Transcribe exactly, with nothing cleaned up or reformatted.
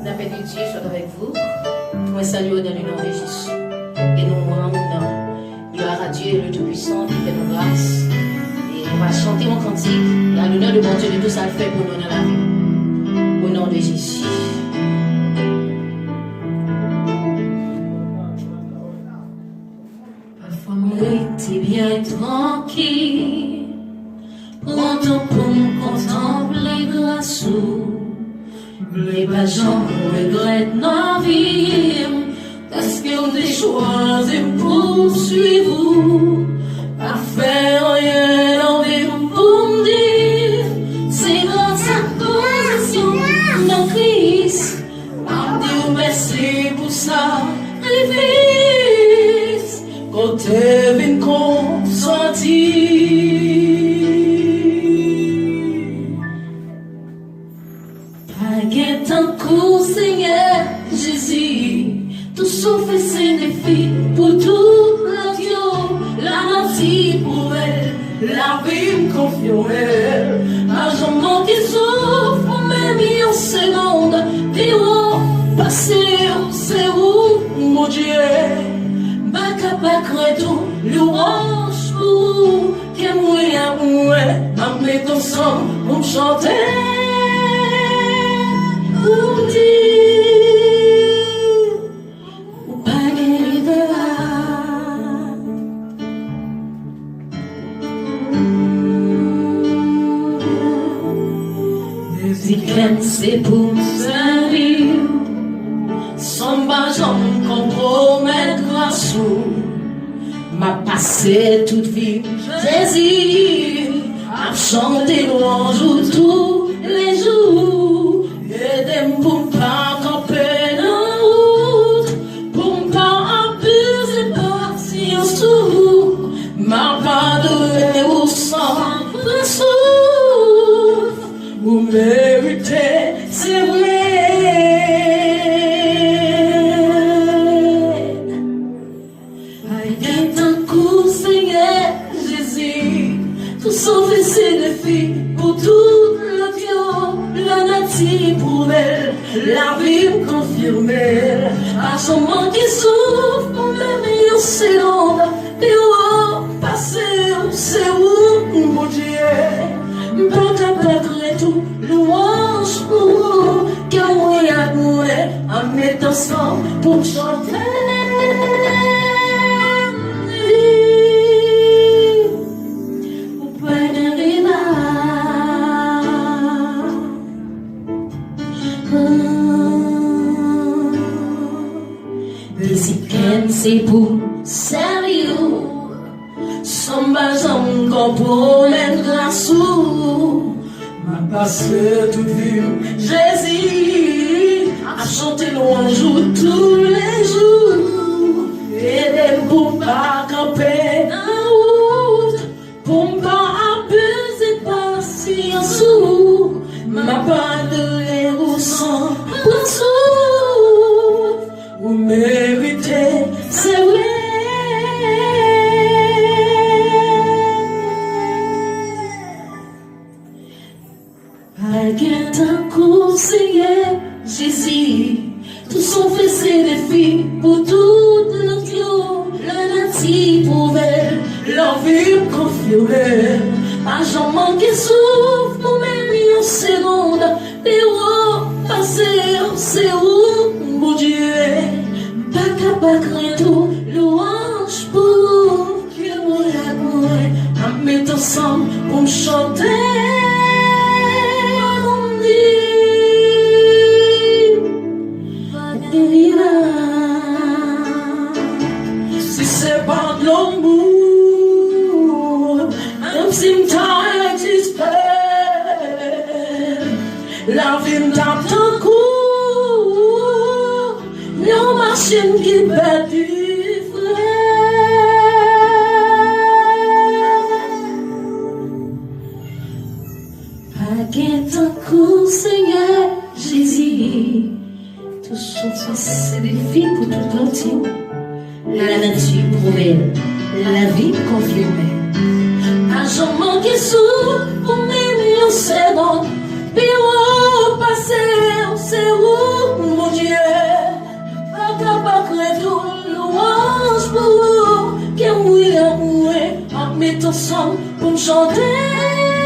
La paix de Dieu soit avec vous. Mwen salye w dans le nom de Jésus. Et nous rendons gloire à Dieu, le Tout-Puissant, qui fait nous grâce. Et on va chanter un cantique à l'honneur de bon Dieu, de tout sa l fè pou nou nan lavi. Au nom de Jésus. Pafwa m rete byen trankil, pran tan pou m kontanple gras ou. M vle pa janm regrèt nan vi m, paske w te chwazi m pou m swiv ou. Pa fè anyen nan vi m pou m di, se gras ak konvèsyon nan Kris. M ap di w mèsi pou sakrifis ke w te vin konsanti. Pa gen tankou Senyè Jezi, tou soufri se defi pou tout lòt yo. Lanati pwouve l, lavi m konfime l. Pa janm manke souf pou menm yon segonn. Pi wo pase w, se ou, Bondye. M pa ka pa krent ou, lwanj pou ou. Kè mwen ak mwen, n ap met ansanm pou m chante, pou m di, ou pa gen rival. Dezi kè m se pou m sèvi w, san m pa janm konpwomèt gras ou. M ap pase tout vi m, Jezi, ap chante lwanj ou toulejou. Ede m pou m pa kanpe nan wout, pou m pa abize pasyans ou. M ap adore ou san pran souf, ou merite, se vre. Pa gen tankou Senyè Jezi, tou soufri se defi pou tout lòt yo. Lanati pwouve l, lavi m konfime l. Pa janm manke souf pou menm yon segonn. Pi wo pase w, se ou, Bondye. M pa ka pa krent ou, lwanj pou ou. Kè mwen ak mwen, an met ansanm pou m chante. Ou pa gen rival. Dezi kè m se pou m sèvi w. San m pa janm konpwomèt gras ou. M ap pase tout vi m, Jezi, ap chante lwanj ou toulejou. Ede m pou m pa kanpe nan wout, pou m pa abize pasyans ou. M ap adore ou san pran souf. Ou merite, se vre. Pa gen tankou Senyè Jezi, tou soufri se defi pou tout lòt yo. Lanati pwouve l, lavi m konfime l. Pa janm manke souf pou menm yon segonn. Pi wo pase w, se ou, Bondye. M pa ka pa krent ou, lwanj pou ou. Kè mwen ak mwen, n ap met ansanm pou m chante, pou m di, pa gen rival. Si se pa t lanmou, menm si m ta egziste, lavi m t ap tankou yon machin ki pèdi fren. Pa gen tankou Senyè Jezi. Tou soufri se defi pou tout lòt yo. Lanati pwouve l, lavi konfime l. Pa janm manke souf pou menm yon segonn. Pi wo pase w, se ou. ansanm pou m chante.